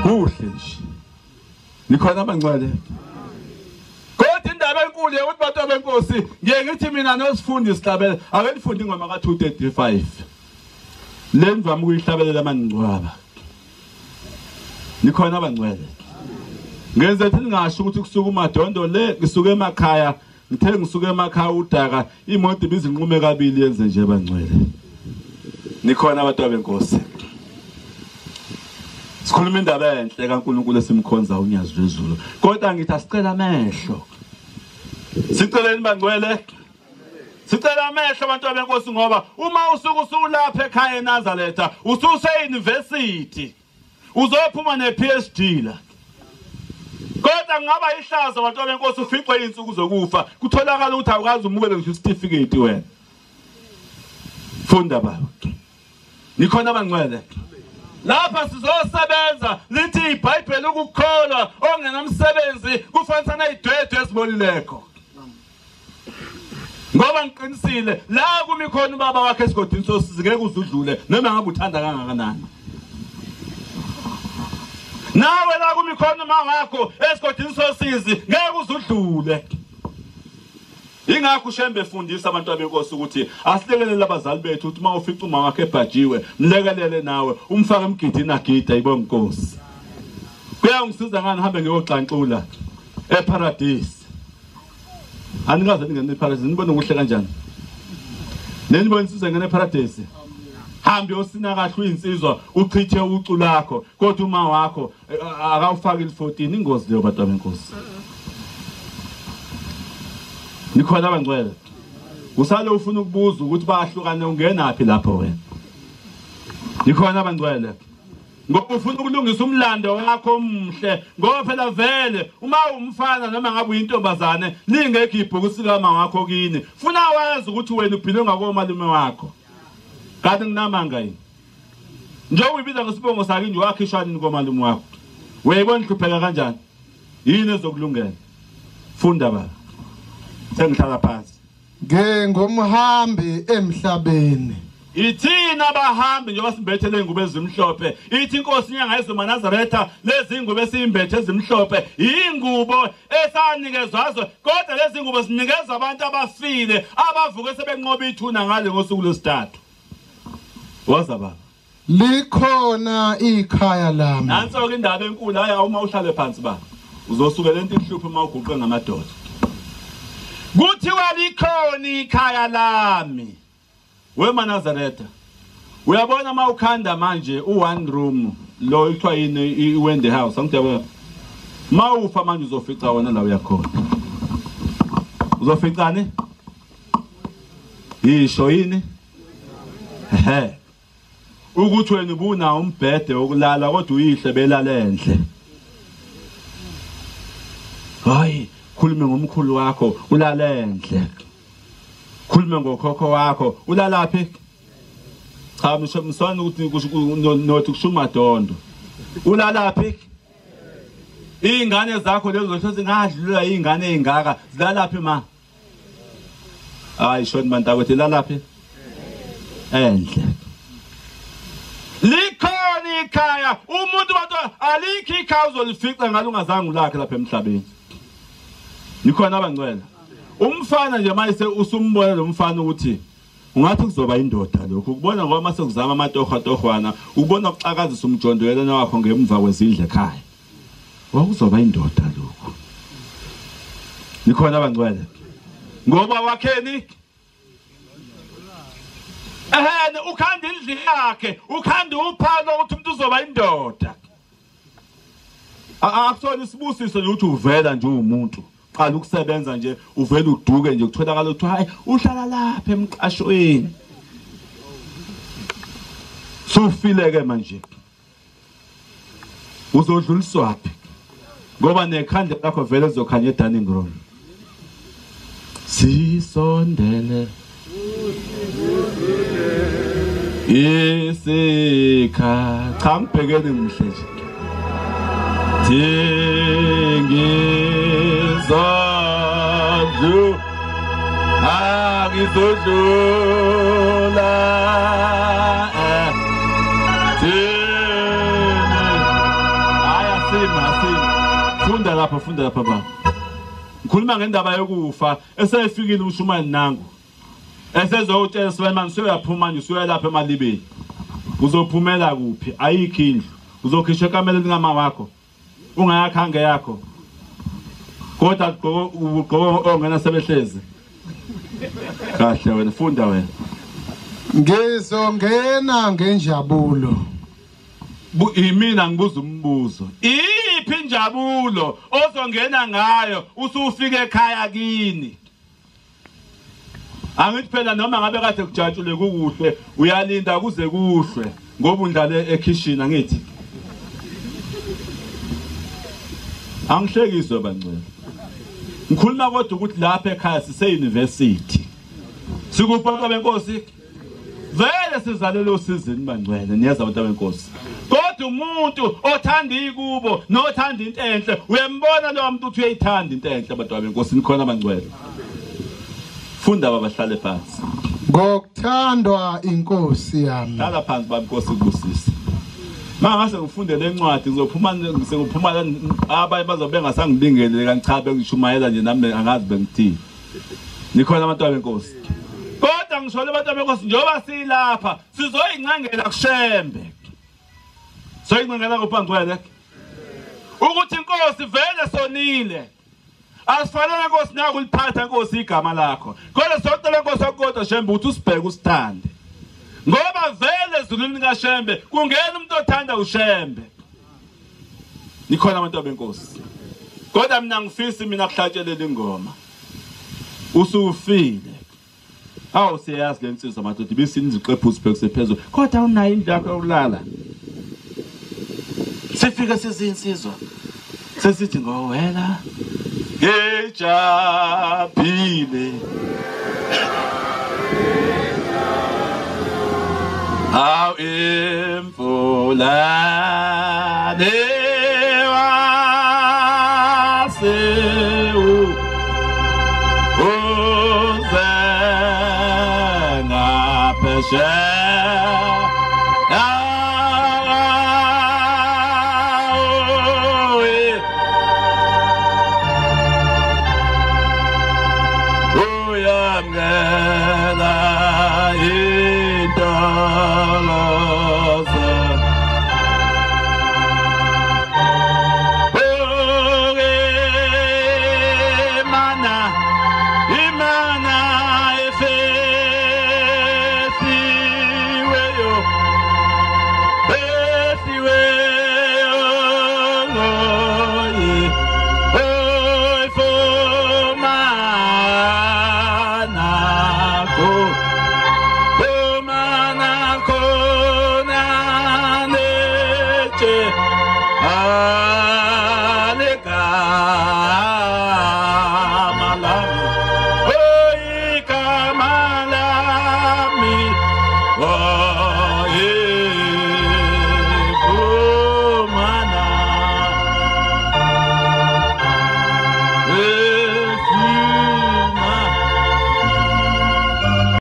Kuhle nje. Nikhona abangcwele. Kodwa indaba enkulu ukuthi bantu benkosi ngiye ngithi mina nosifundi sihlabele ake nifunde ingoma ka 235. Le ndivama ukuyihlabelela mangcwaba. Nikhona abangcwele. Ngenze thi ningasho ukuthi kusuka uMadondo le ngisuke emakhaya ngithe ngisuke emakhaya udaka imoto ibizinqume kabili yenze nje bangcwele. Nikhona abantu benkosi. Sikhuluma indaba enhle kaNkulunkulu esimkhonza unyazi lwezulu. Kodwa ngithi asicela amehlo. Siceleni bangcwele. Sicela amehlo abantu benkosi ngoba uma usuku usulapha ekhaya eNazaretha ususe university uzophuma ne-PhD la. Kodwa ngaba ihlazo abantu benkosi uficwe insuku zokufa kutholakala ukuthi awukazi umukele ngisho certificate wena. Funda baba. Nikhona abangcwele. Lapha sizosebenza lithi iBhayibheli ukukholwa ongenamsebenzi kufanele nezidwedwe ezibolileko. Ngoba ngiqinisile la kumi khona ubaba wakhe esigodini sosizi ngeke uzudlule noma ngabe uthanda kangakanani. Nawe la kumi khona uma wakho esigodini sosizi ngeke uzudlule. Ingakho uShembe efundisa abantu abenkosi ukuthi asilekelele abazali bethu ukuthi uma ufica uma wakhe ebhajiwe mlekelele nawe umfake emgidini agida ibonga inkosi. Kuyangisiza ngani hambe ngiyoxanxula eParadise. Anikaze ningene eParadise nibone kuhle kanjani. Nenibona insizwa ngene eParadise. Hambe osina kahle uyinsizwa uchithe ucu lakho kodwa uma wakho akawufaki il14 ingozi leyo bantu abenkosi. Nikhona abangcwele. Usale ufuna ukubuza ukuthi bayahlukana ungenaphi lapho wena. Nikhona abangcwele. Ngoba ufuna ukulungisa umlando wakho omhle ngoba phela vele uma umfana noma ngabe uyintombazane lingekho ibhokisi lama wakho kini funa wazi ukuthi wena uphile ngakomalume wakho. Kanti nginamanga yini? Njengoba uyibiza ngesibongo sakhe nje wakhishwa nini komalume wakho? Uyayibona ihlupheka kanjani? Yini ezokulungela? Funda baba. Sengihlala phansi. Ngengomhambi emhlabeni. Ithina abahambi njengoba simbethe lengubo ezimhlophe. Ithi inkosi inyanga yezoma Nazaretha lezi ngubo esimbethe ezimhlophe ingubo esanikezwazo kodwa lezi ngubo sinikezwa abantu abafile abavuke sebenqoba ithuna ngale ngosuku lwesithathu. Waza baba. Likhona ikhaya lami. Nanso ke indaba enkulu haya uma uhlale phansi baba. Uzosuka lento ihluphe uma uguqe ngamadoda. Kuthiwa likhona ikhaya lami. Wema Nazaretha. Uyabona mawukhanda manje u1 room lo ithiwa yini iWendy house angiyabona. Mawufa manje uzofica wona la uyakhona. Uzoficani? Isho yini? Ehe. Ukuthi wena ubuna umbhede wokulala kodwa uyihle belala enhle. Hayi, khulume ngomkhulu wakho ulala enhle. Khulume ngokhokho wakho ulalaphi? Cha msana ukuthi nothi kushumadondo. Ulalaphi? Izingane zakho lezo zothi ngadlula izingane ezingaka zilalaphi ma? Hayi shoni bantakwethu ilalaphi? Enhle. Likhona ikhaya umuntu bantu alikho ikhaya uzolifica ngalo ungazange ulakhe lapha emhlabeni. Nikhona abangcwele. Umfana nje mayise usumbona lo mfana ukuthi ungathi kuzoba indoda lokho ukubona ngoba mase kuzama amatohwa tohwana ukubona ukuxakazisa umjondo yena wakho ngemva kwezindle ekhaya. Wakuzoba indoda lokho. Nikhona abangcwele. Ngoba wakheni ehene ukhanda indlu yakhe ukhanda uphalo ukuthi umuntu uzoba indoda. Akusona isibusiso nje ukuthi uvela nje umuntu. Qala ukusebenza nje uvela uduke nje kutholakala ukuthi hayi uhlala lapha emqashweni. Sufile ke manje. Uzodluliswa phi? Ngoba nekhanda lakho vele lizokhanya edining room. Sisondele isikha cha ngibhekene ngihle nje. Ngizodlu angizodlula thini. lapha, funda lapha baba. Ngikhuluma ngendaba yokufa eseyifikile umshumayeli nangu. Esezowutshela Suleiman usuyaphuma nje usuya lapha emalibeni. Uzophumela kuphi? Ayikho indlu. Uzokhishwa ekameleni lingama wakho. Ungayakhange yakho. Kodwa ugqoka ongena sebehlezi. Kahle wena, funda wena. Ngizongena ngenjabulo. Imina ngibuza umbuzo. Iphi injabulo ozongena ngayo usufika ekhaya kini? Angithi phela noma ngabe kade kujatshule kukuhle uyalinda kuze kuhlwe ngoba undlale ekhishini angithi. Angihlekiswe bangcwele. Ngikhuluma kodwa ukuthi lapha ekhaya sise university. Sikupha benkosi. Vele sizalele usizini bangcwele niyeza abantu benkosi. Kodwa umuntu othanda ikubo nothanda into enhle uyambona lo muntu uthi uyayithanda into enhle abantu benkosi nikhona bangcwele. Funda baba hlale phansi. Ngokuthandwa inkosi yami. Hlala phansi baba inkosi kubusise. Mangase ngifunde lencwadi ngizophuma sekuphuma abanye bazobe bengasangibingele kangichabe ngishumayela nje nami angazi bengithini. Nikhona abantu benkosi. Kodwa ngisho abantu benkosi njengoba silapha sizoyincangela kuShembe. Soyincangela kupangcwele. Ukuthi inkosi vele sonile. Asifanele Nkosi nakuliphatha Nkosi igama lakho. Kodwa socela Nkosi kodwa Shembe ukuthi usibheke usithande. Ngoba vele ezulwini kaShembe kungena umuntu othanda uShembe. Nikhona abantu benkosi. Kodwa mina ngifisi mina kuhlatshelela ingoma. Usufile. Awu siyazi lensizwa madoda ibisini iziqephu sibhekise phezulu. Kodwa unayo indlu yakho yokulala. Sifike sizinsizwa. Sesithi ngowela ngejabhile. Aw imvula newaseu uze ngaphesheya.